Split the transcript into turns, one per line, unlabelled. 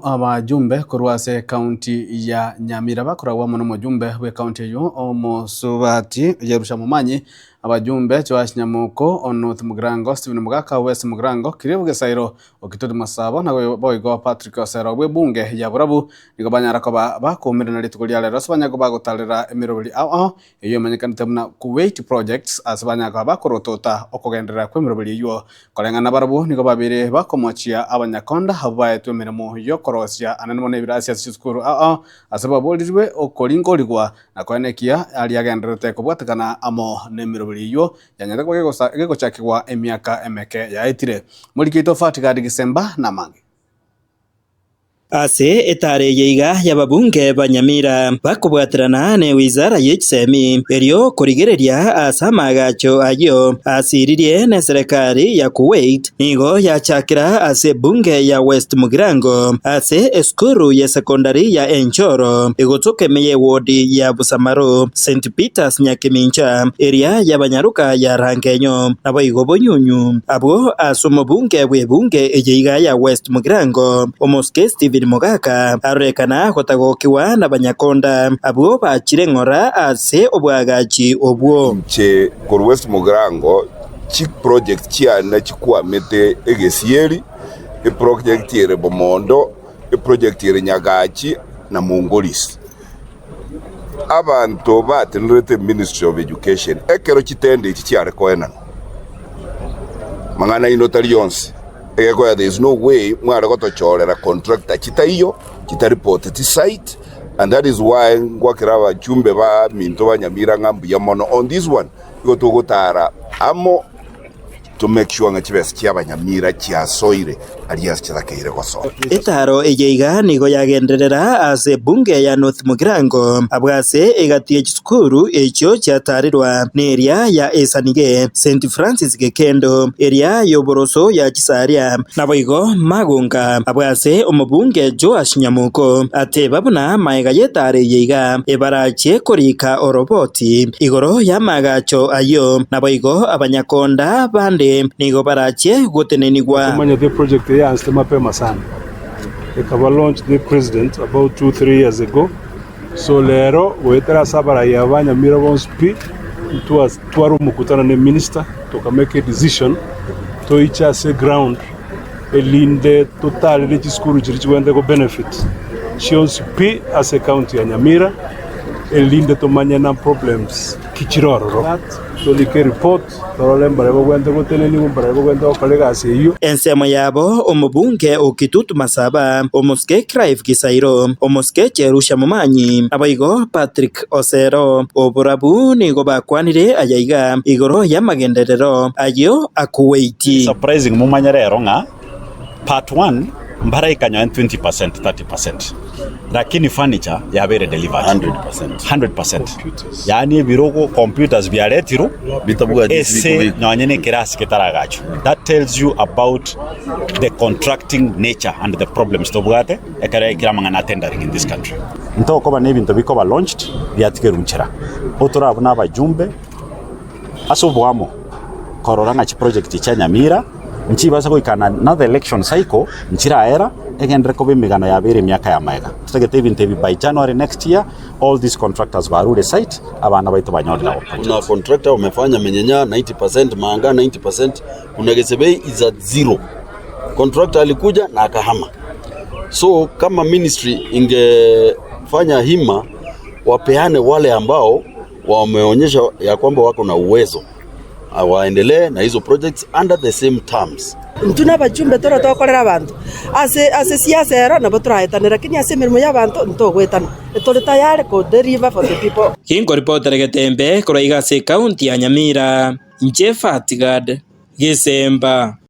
Abajumbe korwa ase ekaunti ya Nyamira bakoragwa amo nomojumbe bw'ekaunti eyio Omosubati Jerusha Momanyi, abajumbe Joash Nyamoko o North Mugirango, Stephen Mogaka o West Mugirango, Kiribu Gesairo o Kituri Masaba na boigo Patrick Osero bw'ebunge ya Borabu nigo banyara koba bakoumerana rituko ria rero ase banyare koba bagotarera emeroberi ao ao eyio emanyekanete buna Kuwait Projects ase banyare koba bakorotota okogenderera kw'emeroberi eyio. Koreng'ana nabarabwo nigo babeire bakomochia abanyakonda abwo baetwe emeremo y'okorosia anene mono ebirasi ase chisukuru ao ao ase baborirwe okoringorigwa na koenekia aria agendererete kobwatekana amo nemeroberi eyio yanyarete koba gegochakigwa emiaka emeke yaetire. Moriki oito Fatgard Gisemba namange.
Ase etaara eye iga y'ababunge ba Nyamira bakobwaterana ne wizara ye chisemi erio korigereria ase amaagacho ayio asiririe neserekari ya Kuwait nigo yachakera ase ebunge ya West Mugirango ase esukuru ye sekondari ya Enchoro egotoka ime y'ewodi ya Busamaru St Peters Nyakemincha eria y'abanyaroka ya Rangenyo naboigo Bonyunyu abwo ase omobunge bw'ebunge eye iga ya West Mugirango, Omosike Stephen Mogaka arorekana gotagokigwa nabanyakonda abwo bachire ng'ora ase obwagachi obwo.
Inche korwa West Mugirango chiproject chiane chikwamete egesieri, eproject ere Bomondo, eproject ere Nyagachi na Mongolis. Abanto batenerete Ministry of Education ekero chitende echi chiare koenanwa, mang'ana aino tari onsi, egekoya there is no way mware gotochorera contractor chitaiyo, chitaripoteti site and that is why ngwakera abachumbe baminto ba Nyamira ng'a mbuya mono on this one, igo togotara amo. To make sure ng'a chibesa chi'abanyamira chiasoire aria ase chitakeire gosoa.
Etaaro eye iga nigo yagenderera ase ebunge ya North Mugirango, abwo ase egati ye chisukuru echio chiatarirwa neria ya Esanige, St Francis Gekendo, eria y'oboroso ya Chisaria, Naboigo Magunga, abwo ase omobunge Joash Nyamuko, ateba buna magega y'etaaro eye iga ebarachie korika oroboti igoro y'amaagacho ayio, naboigo abanyakonda bande nigo barachie gotenenigwa.
Tomanyete eproject eye yaanchete mapema sana, ekaba launched ne president about two three years ago, so rero goetera ase abarai aba ba Nyamira bonsi pi, ntwatwara omokutano ne minister toka make a decision toiche ase eground erinde totarere chisukuru chiria chigwenerete go benefit chionsi pi ase ecounty ya Nyamira erinde tomanye na problems ki chire ororo. Torike report torore mbaria bagwenerete gotenenigwa mbaria bagwenerete gokora egasi eyio.
Ensemo yabo omobunge o Kitutu Masaba, omosike Clive Gisairo, omosike Jerusha Momanyi, naboigo Patrick Osero oborabu nigo bakwanire ayaiga igoro y'amagenderero ayio a Kuwait.
Surprising momanye rero ng'a part one mbaraika nonye 20% 30% lakini furniture yabeire delivered 100% yaani ebirogo computers biaretirwe
Bitabwati
ese
bikobekwa.
nonye na ekerasi ketaragachwa that tells you about the contracting nature and the problems tobwate ekero ekero amang'ana a tendering in this country. Ntokoba na ebinto bikoba launched biatigerwe nchera. Otore abwo na abajumbe ase oboamo korora ng'a chiproject chia Nyamira nchibase goika na another election cycle nchiraera egenderere koba emegano yabeire emiaka ya magega. Totagete ebinto ebi by January next year all these contractors barure site abana baito banyorire our
Kuna
projects.
contractor wamefanya Menyenya 90%, Manga 90%, kuna Gesebei is at zero. Contractor alikuja na akahama. So kama ministry ingefanya hima wapeane wale ambao wameonyesha ya kwamba wako na uwezo waendelee na hizo projects under the same terms.
Intwe nabachumbe tore tokorera abanto, ase ase siasa ero nabo toraetane, lakini ase emeremo y'abanto ntogoetana. Tore tayari ko deliver for the people.
Ginkoripotera Getembe korwa iga ase ekaunti ya Nyamira, inche Fatgad Gesemba.